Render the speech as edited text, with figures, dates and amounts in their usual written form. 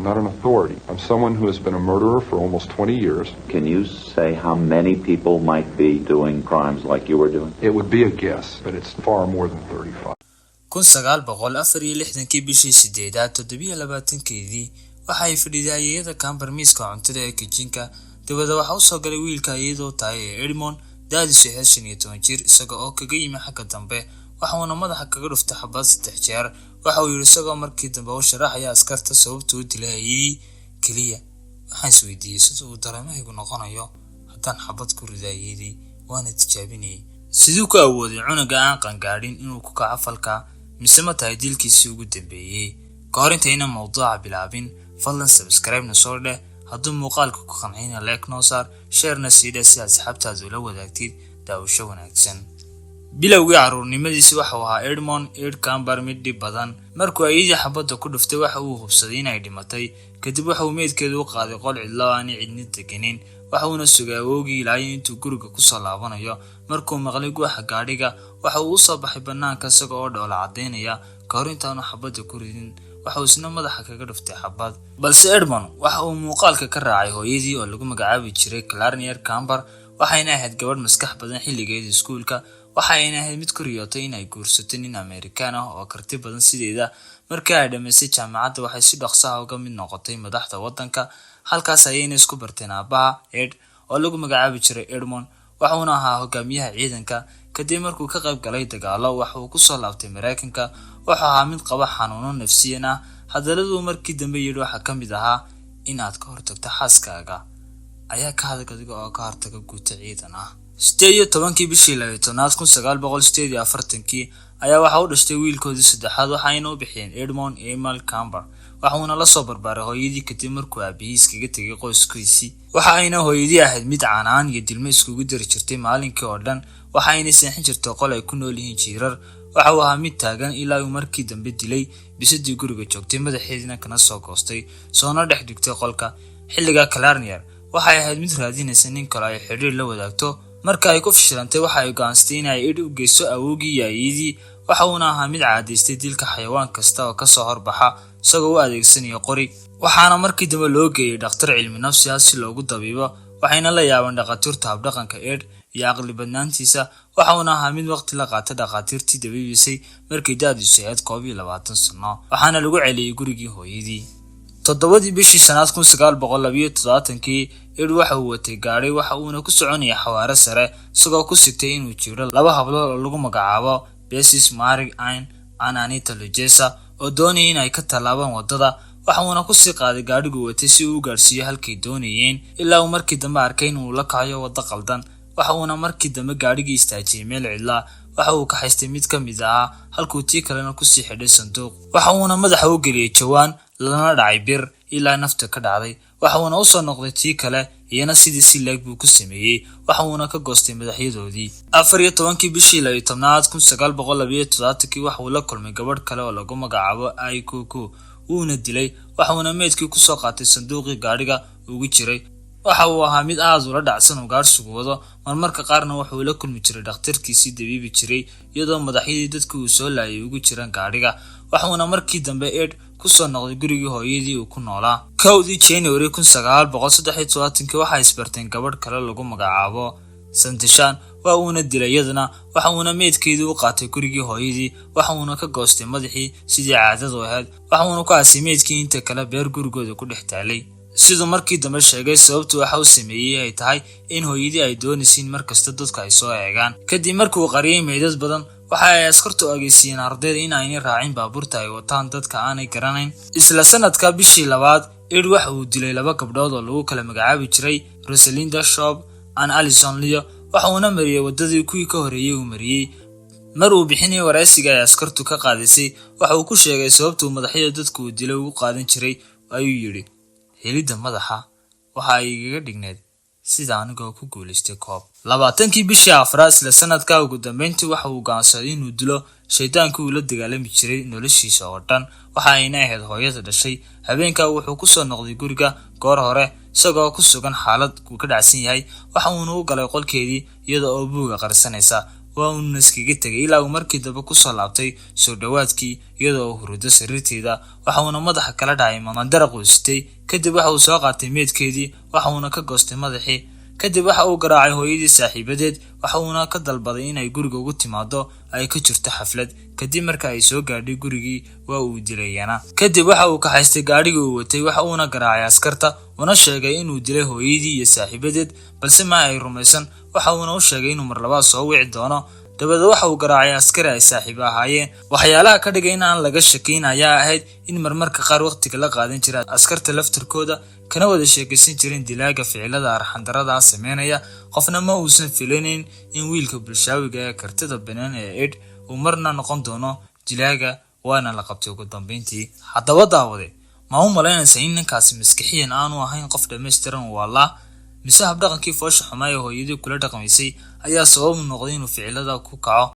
I'm not an authority. I'm someone who has been a murderer for almost 20 years. Can you say how many people might be doing crimes like you were doing? It would be a guess, but it's far more than 35. 1964-kii bishii sideedaad 27-keedii, waxa ay fadhiday ayeeyada Camper miiska cuntada ee kijinka. Dabada waxaa usoo galay wiilka iyadoo tahay ee Edmond, da'diisu ahayd 15 jir, isaga oo kaga yimi xagga dambe. Waxauna madaxa kaga dhuftay xabad saddex jeer. Waxa uu yidhi isagoo markii dambe u sharaxaya askarta sababta u dilay ayeeyadii: "Keliya waxaan isweydiiyey sida uu dareemahaygu noqonayo haddaan xabad ku rido ayeeyadii, waana tijaabinayay." Siduu ku awooday cunuga aan qangaadhin inuu ku kaco falka, mise ma tahay dilkiisii ugu dambeeyey? Ka hor intayna mawduuca bilaabin, fadlan subscribe-na soo dheh. Hadduu muuqaalka ku qancina, like noo saar, share-na sii dheh si asxaabtaadu ula wadaagtid. Daawasho wanaagsan. Bilowgii carruurnimadiisi waxau ahaa Edmond Ed Camper mid dhib badan. Markuu ayadii xabadda ku dhuftay, waxa uu hubsaday inay dhimatay. Kadib waxa uu meydkeedu u qaaday qol cidlo oo aanay cidni deganin. Waxa uuna sugay awowgii ilaayo intuu guriga kusoo laabanayo. Markuu maqlay guuxa gaadhiga, waxa uu usoo baxay bannaanka isaga oo dhoola caddaynaya. Ka hor intaanu xabadda ku ridin, waxa uu isna madaxa kaga dhuftay xabad. Balse Edmond waxa uu muuqaalka ka raacay hooyadii oo lagu magacaabi jiray Clarnier Camper. Waxayna ahayd gabadh maskax badan xilligeedii iskuulka. Waxa ayna ahayd mid ku riyootay in ay guursato nin Amerikaan ah oo karti badan sideeda. Markii ay dhammaysay jaamacadda, waxay si dhaqso ah uga mid noqotay madaxda waddanka. Halkaas ayayna isku barteen aabbaha Ed oo lagu magacaabi jiray Edmond. Waxuuna ahaa hogaamiyaha ciidanka. Kadib markuu ka qayb galay dagaalo, waxa uu kusoo laabtay Maraykanka. Wuxuu ahaa mid qaba xanuuno nafsiyan ah. Hadaladuu markii dambe yidhi waxaa ka mid ahaa: "In aad ka hortagto xaaskaaga ayaa ka adag adiga oo ka hortaga guuto ciidan ah." 18-kii bishii 12aad 1948-kii ayaa waxa u dhashtay wiilkoodii saddexaad. Waxayna u bixiyeen Edmond Emil Camper. Waxuuna la soo barbaaray hooyadii kadib markuu aabihii iskaga tegay qoyskiisii. Waxa ayna hooyadii ahayd mid canaan iyo dilmo iskugu dari jirtay maalinkii oo dhan. Waxa ayna seexin jirtay qol ay ku nool yihiin jiirar. Waxa uu ahaa mid taagan ilaa uu markii dambe dilay bisadii guriga joogtay, madaxeediina kana soo goostay, soona dhex dhigtay qolka. Xilliga Clarnier waxay ahayd mid raadinaysa nin kale ay xidhiir la wadaagto. Marka ay ku fashilantay, waxa ay go'aansatay in ay Ed u geysto awowgii iyo ayeeyadii. Waxa uuna ahaa mid caadaystay dilka xayawaan kasta oo kasoo horbaxa, isagoo u adeegsanaya qori. Waxaana markii dambe loo geeyey dhakhtar cilmi nafsi ah si loogu dabiibo. Waxayna la yaabeen dhakhaatiirtu habdhaqanka Ed iyo caqli badnaantiisa. Waxa uuna ahaa mid waqti la qaatay dhakhaatiirtii dabiibisay markii da'diisu ahayd 21 sano. Waxaana lagu celiyey gurigii hooyadii. 7-dii bishii shanaad 1972-kii, Ed waxa uu watay gaadhay. Waxa uuna ku soconayay xawaare sare, isagoo ku sigtay inuu jiro laba hablood oo lagu magacaabo Besis Marig Ain an Anita Lujesa oo doonayay in ay ka tallaabaan waddada. Waxa uuna kusii qaaday gaadhigu watay si uu u gaadhsiiyo halkay doonayeen, ilaa uu markii dambe arkay in uu la kacayo waddo qaldan. Waxa uuna markii dambe gaadhigii istaajiyey meel cidlaa. Waxa uu kaxaystay mid ka mid ahaa, halkuu tii kalena kusii xidhay sanduuq. Waxa uuna madaxa u geliyey jawaan lana dhacay bir ilaa nafta ka dhacday. Waxa uuna usoo noqday tii kale, iyana sidii si leeg buu ku sameeyey. Waxa uuna ka goostay madaxyadoodii. 14-kii bishii 12aad 1972-kii, waxa uu la kulmay gabadh kale oo lagu magacaabo Ikoko, wuuna dilay. Waxa uuna meydkii kusoo qaatay sanduuqii gaadhiga ugu jiray. Waxa uu ahaa mid aad ula dhacsan ugaarsigu wado. Marmarka qaarna wuxuu la kulmi jiray dhakhtarkiisii dabiibi jiray, iyadoo madaxyadii dadkii uu soo laayay ugu jiraan gaadhiga. Waxuuna markii dambe Ed kusoo noqday gurigii hooyadii uu ku noolaa. 1-dii January 1973-kii, waxay isbarteen gabadh kale lagu magacaabo Santishan. Waa uuna dilay iyadana. Waxa uuna meydkeedii u qaatay gurigii hooyadii. Waxa uuna ka goostay madaxii sidii caadadu ahayd. Waxa uuna ku aasay meydkii inta kale beer gurigooda ku dhex taalay. Siduu markii dambe sheegay, sababtu waxa uu sameeyey ay tahay in hooyadii ay doonaysay in markasta dadku ay soo eegaan. Kadib markii uu qariyay meydad badan, waxa ay askartu ogeysiiyeen ardayda in aynay raacin baabuurta ay wataan dadka aanay garanayn. Isla sanadka bishii labaad, Ed waxa uu dilay laba gabdhood oo lagu kala magacaabi jiray Rosalinda Shop and Alison Leo. Waxa uuna mariyey waddadii kuwii ka horreeyey uu mariyey. Mar uu bixinayay waraysiga ay askartu ka qaadisay, waxa uu ku sheegay sababtuu madaxyada dadka uu dilay ugu qaadan jiray. Ayuu yidhi: "Helidda madaxa waxa ay igaga dhigneed sida anigoo ku guulaystay koob." 20-kii bishii afraad isla sanadka, ugu dambeyntii waxa uu go'aansaday inuu dilo shaydaankii uu la dagaalami jiray noloshiisa oo dhan. Waxa ayna ahayd hooyada dhashay. Habeenka wuxuu kusoo noqday guriga goor hore, isagoo ku sugan xaalad uu ka dhacsan yahay. Waxa uuna u galay qolkeedii iyada oo buuga qarsanaysa. Waa uuna iskaga tegay ilaa uu markii dambe kusoo laabtay soo dhowaadkii iyadoo uu hurdo sariirteeda. Waxa uuna madaxa kala dhacay mandaraq uu sitay. Kadib waxa uu soo qaatay meedkeedii, waxa uuna ka goostay madaxii. Kadib waxa uu garaacay hooyadii saaxiibadeed, waxa uuna ka dalbaday inay guriga ugu timaado, ay ka jirto xaflad. Kadib marka ay soo gaadhay gurigii, waa uu dilayana. Kadib waxa uu kaxaystay gaadhigii uu watay, waxa uuna garaacay askarta, una sheegay inuu dilay hooyadii iyo saaxiibadeed, balse ma ay rumaysan. Waxa uuna u sheegay inuu mar labaad soo wici doono. Dabadeed waxa uu garaacay askari ay saaxiib ahaayeen. Waxyaalaha ka dhigay in aan laga shakiyn ayaa ahayd in marmarka qaar waqtiga la qaadan jiray askarta laftarkooda, kana wada sheekaysan jireen dilaaga ficilada arxandarada ah sameynaya. Qofna ma uusan filanayn in wiilka bulshaawiga ee kartida banaan ee Ed uu marna noqon doono dilaaga, waana la qabtay ugu dambeyntii. Haddaba daawade, ma u malaynaysa in ninkaasi maskixiyan aanu ahayn qof dhammaystiran waallah, mise habdhaqankii foosha xumaa ee hooyadii kula dhaqmaysay ayaa sabab u noqday inuu ficilada ku kaco?